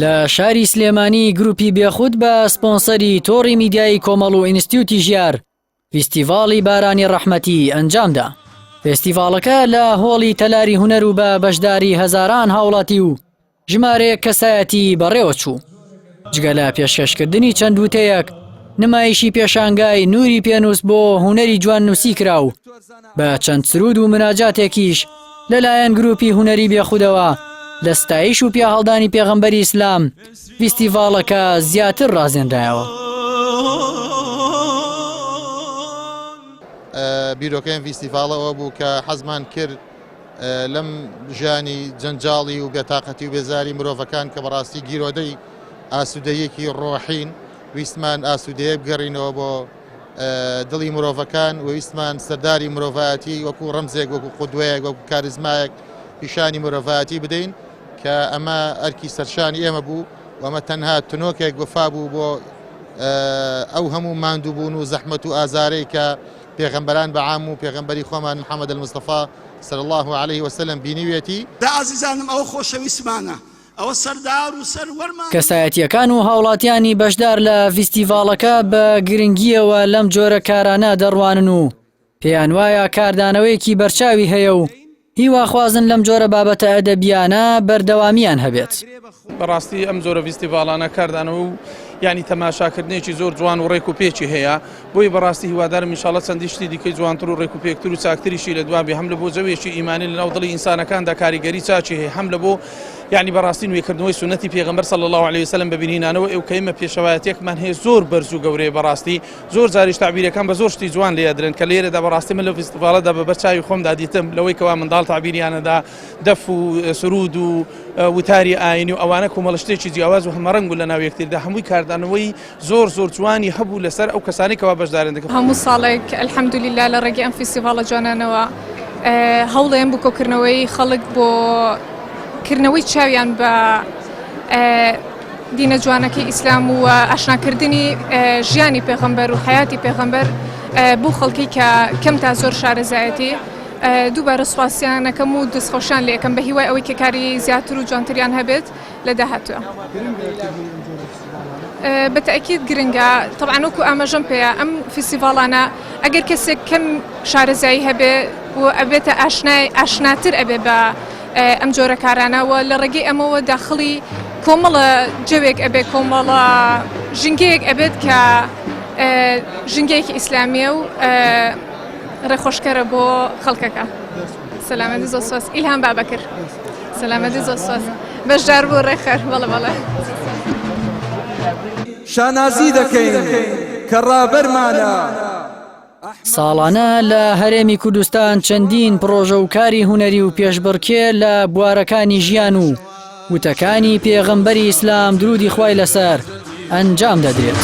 لە شاری سلێمانی گروپی بێخود بە سپۆنسەری تۆڕی میدیایی کۆمەڵ و ئینستیوتی ژیار فیستیڤاڵی بارانی ڕەحمەتی ئەنجامدا. فێستیڤاڵەکە لە هۆڵی تەلاری هونەر و بە بەشداری هەزاران هاوڵاتی و ژمارەیەک کەسایەتی بەڕێوەچوو. جگە لە پێشکەشکردنی چەند وتەیەک، نمایشی پێشانگای نوری پێنووس بۆ هونەری جواننووسی کرا و بە چەند سرود و مناجاتێکیش لەلایەن گروپی هونەری بێخودەوە لە ستایش و پیاهەڵدانی پێغەمبەری ئیسلام فیستیڤاڵەکە زیاتر ڕازێنرایەوە. بیرۆکەی ئەم فیستیڤاڵە ئەوە بوو کە حەزمان کرد لەم ژیانی جەنجاڵی و بێتاقەتی و بێزاری مرۆڤەکان کە بەڕاستی گیرۆدەی ئاسوودەیەکی ڕۆحین ویستمان ئاسوودەیەک بگەڕینەوە بۆ دڵی مرۆڤەکان و ویستمان سەرداری مرۆڤایەتی وەکو ڕەمزێک وەکو قودوەیەک وەکو کاریزمایەک پیشانی مرۆڤایەتی بدەین کە ئەمە ئەرکی سەرشانی ئێمە بوو و ئەمە تەنها تنۆکێک وەفا بوو بۆ ئەو هەموو ماندووبوون و زەحمەت و ئازارەی کە پێغەمبەران بە عام و پێغەمبەری خۆمان محمد المصطفی صلی اللە علیه وسلم بینیویەتی. دا ئازیزانم ئەوە خۆشەویستمانە، ئەوە سەردار و سەروەرمانە. کەسایەتییەکان و هاوڵاتیانی بەشدار لە ڤیستیڤاڵەکە بە گرنگییەوە لەم جۆرە کارانە دەڕوانن و پێیانوایە کاردانەوەیەکی بەرچاوی هەیە و هیواخوازن لەم جۆرە بابەتە ئەدەبییانە بەردەوامییان هەبێت. بەڕاستی ئەم جۆرە ڤیستیڤاڵانە کاردانەوە و یانی تەماشاکردنێکی زۆر جوان و ڕێک و پێکی هەیە بۆیە بەڕاستی هیوادارم ئینشاڵڵا چەندین شتی دیکەی جوانتر و ڕێک و پێکتر و چاکتریشی لە دوا بێ هەم لە بۆ جەوێکی ئیمانی لەناو دڵی ئینسانەکاندا کاریگەری چاکی هەیە هەم لە بۆ یعنی بەڕاستی نوێکردنەوەی سوننەتی پێغەمبەر صلی الله علیه وسلم بە بینینانەوە ئەو کە ئێمە پێشەوایەتێکمان هەیە زۆر بەرز و گەورەیە بەڕاستی زۆر جاریش تەعبیرەکان بە زۆر شتی جوان لێ ئەدرێن کە لێرەدا بەڕاستی من لەو فیستیڤاڵەدا بە بەر چاوی خۆمدا دیتم لەوەی کەوا منداڵ تەعبیریانەدا دەف و سرود و وتاری ئاینی و ئەوانە کۆمەڵە شتێکی جیاواز و هەمەڕەنگ بوو لە ناو یەکتردا هەمووی کاردانەوەی زۆر زۆر جوانی هەبوو لەسەر ئەو کەسانەی کەوا بەشدارن دەکەن. هەموو ساڵێک الحمدللە لە ڕێگەی ئەم فیستیڤاڵە جوانانەوە هەوڵێن بۆ کۆکردنەوەی خەڵک بۆ کردنەوەی چاویان بە دینە جوانەکەی ئیسلام و ئاشناکردنی ژیانی پێغەمبەر و حەیاتی پێغەمبەر بۆ خەڵکی کە کەم تا زۆر شارەزایەتی دووبارە سوپاسیان ئەکەم و دەستخۆشیان لێ ئەکەم بە هیوای ئەوەی کە کاری زیاتر و جوانتریان هەبێت لە داهاتووە. بە تەئکید گرنگە تەبعەن وەکو ئاماژەم پێیە ئەم فیستیڤاڵانە ئەگەر کەسێک کەم شارەزایی هەبێ و ئەبێتە ئاشنای ئاشناتر ئەبێ بە ئەم جۆرە کارانە و لە ڕێگەی ئەمەوە داخڵی کۆمەڵە جەوێک ئەبێ کۆمەڵە ژینگەیەک ئەبێت کە ژینگەیەکی ئیسلامیە و ڕێخۆشکەرە بۆ خەڵکەکە. سەلامەتی زۆر سوپاس ئیلهام بابەکر سەلامەتی زۆر سوپاس بەشدار بوو ڕێکخەر بەڵێ بەڵێ. شانازی دەکەین کە ڕابەرمانە. ساڵانە لە هەرێمی کوردستان چەندین پڕۆژە و کاری هونەری و پێشبڕکێ لە بوارەکانی ژیان و وتەکانی پێغەمبەری ئیسلام درودی خوای لەسەر ئەنجام دەدرێت.